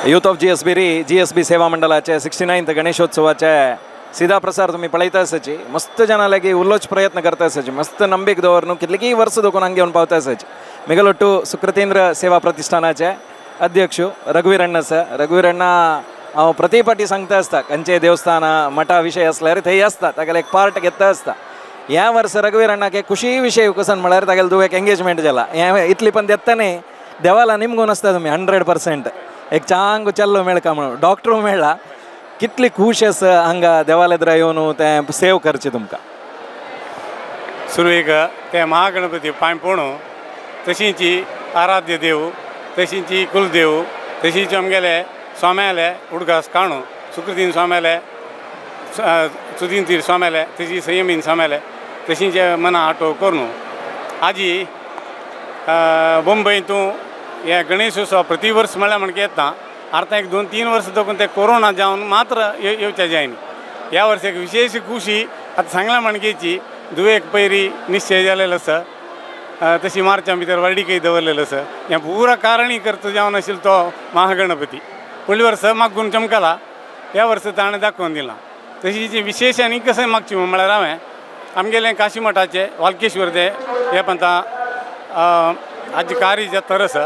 Youth of G S B री G S बी सेवा मंडळाचे 69th गणेशोत्सवाचे सीधा प्रसार तुम्ही पळयता आसाची. मस्त जाणां लागीं उलोवच प्रयत्न करता आसाची, मस्त नंबीक दवर न्हू कितलीं वर्सां दोकून हांगा घेवन पावता आसाची. मेगलोट्टू सुकृतेंद्र सेवा प्रतिष्ठानाचे अध्यक्ष रघुवीर अण्णा आसा. रघुवीर अण्णा हांव प्रति पाटी सांगता आसता खंयचेय देवस्थान मठा विशय आसल्यार थंय आसता, तागेले एक पार्ट घेता आसता. ह्या वर्सा रघुवीर अण्णाक एक खुशी विशय कसन म्हळ्यार तागेले धुवेक एंगेजमेंट जाला. हें इतली पण देता न्ही देवाला निमगून आसता तुमी 100% एक चांग चल्लो मेळका म्हणून डॉक्टर मेळ्ळा. कितली खूश आसा हांगा देवालयद्रा येवन तें सेव करचें तुमकां. सुरवेक ते महागणपती पांय पडून तशींची आराध्य देव, तशींची कुलदेव, तशींच आमगेले स्वाम्याले उडगास काणू सुकृतीन स्वाम्याले सुदीन स्वाम्याले तशी संयमीन स्वाम्याले तशींचे मना आटो करून आजी मुंबय तूं हे गणेशोत्सव प्रति वर्स म्हळ्यार म्हणके येता. आतां एक 2-3 वर्स दोकून ते कोरोना जावन मात्र येवच्या जायना. ह्या वर्स एक विशेष खुशी आतां सांगला म्हणकेची दुवेक पयरी निश्चय जालेलो आसा. तशी मार्चा भितर वर्डीकय दवरलेलो आसा. हें पुरा कारणी करतो जावन आशिल्लो तो महागणपती पयले वर्स मागून चमकला, ह्या वर्स ताणें दाखोवन दिलां. तशी विशेष आनी कशें मागची म्हळ्यार हांवें आमगेलें काशी मठाचें वालकेश्वर ते हे पंता आजी कारी जात्रा आसा.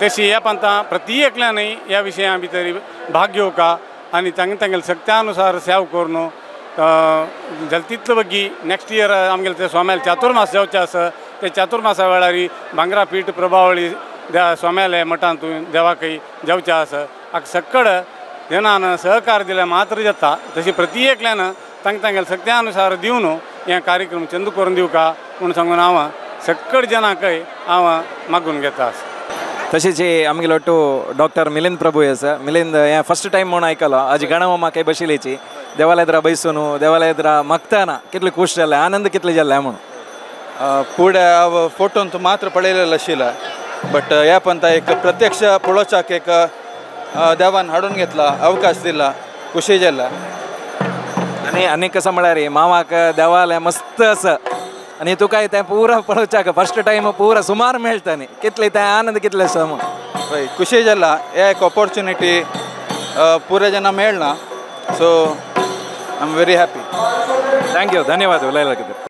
तशी ह्या पंता प्रति एकल्यानूय ह्या विशया भितर भाग घेवका आनी तांगे तांगेले शक्त्या अनुसार सेव करून जाल्यार तितलो बगी नेक्स्ट इयर आमगेले ते स्वाम्याले चातुर्मास जावचें आसा. ते चातुर्मासा वेळार भांगरा पीठ प्रभावळी स्वाम्याले मठांतूय देवाकय जावचें आसा. हाका सक्कड जनान सहकार दिल्यार मात्र जाता. तशी प्रति एकल्यान तांकां तांगेले शक्त्या अनुसार दिवन हे कार्यक्रम चंद करून दिवका म्हूण सांगून हांव सक्कड जनांकय हांव मागून घेता आसा. तशेंच आमगेलो टू डॉक्टर मिलिंद प्रभू आसा. मिलिंद हें फर्स्ट टायम म्हूण आयकलो आज गणमामाकय बशिल्लीची देवालयद्रा बैसून देवालयद्रा मागतना कितले खूश जाले, आनंद कितले जाले म्हणून. फुडें हांव फोटोन तूं मात्र पळयलेलो आशिल्लो बट ह्या पंता एक प्रत्यक्ष पळोवच्याक एक देवान हाडून घेतला, अवकाश दिला, खुशी जाला. आनी आनी कसं म्हळ्यार मामाक देवालय मस्त आसा आनी तुकाय तें पुरा पळोवच्याक फर्स्ट टायम पुरा सुमार मेळटा न्ही, कितले तें आनंद कितले आसा म्हूण. हय खुशी जाला, हे एक ऑपॉर्चुनिटी पुरे जेन्ना मेळना, so I am very happy. Thank you, धन्यवाद उलयला खातीर.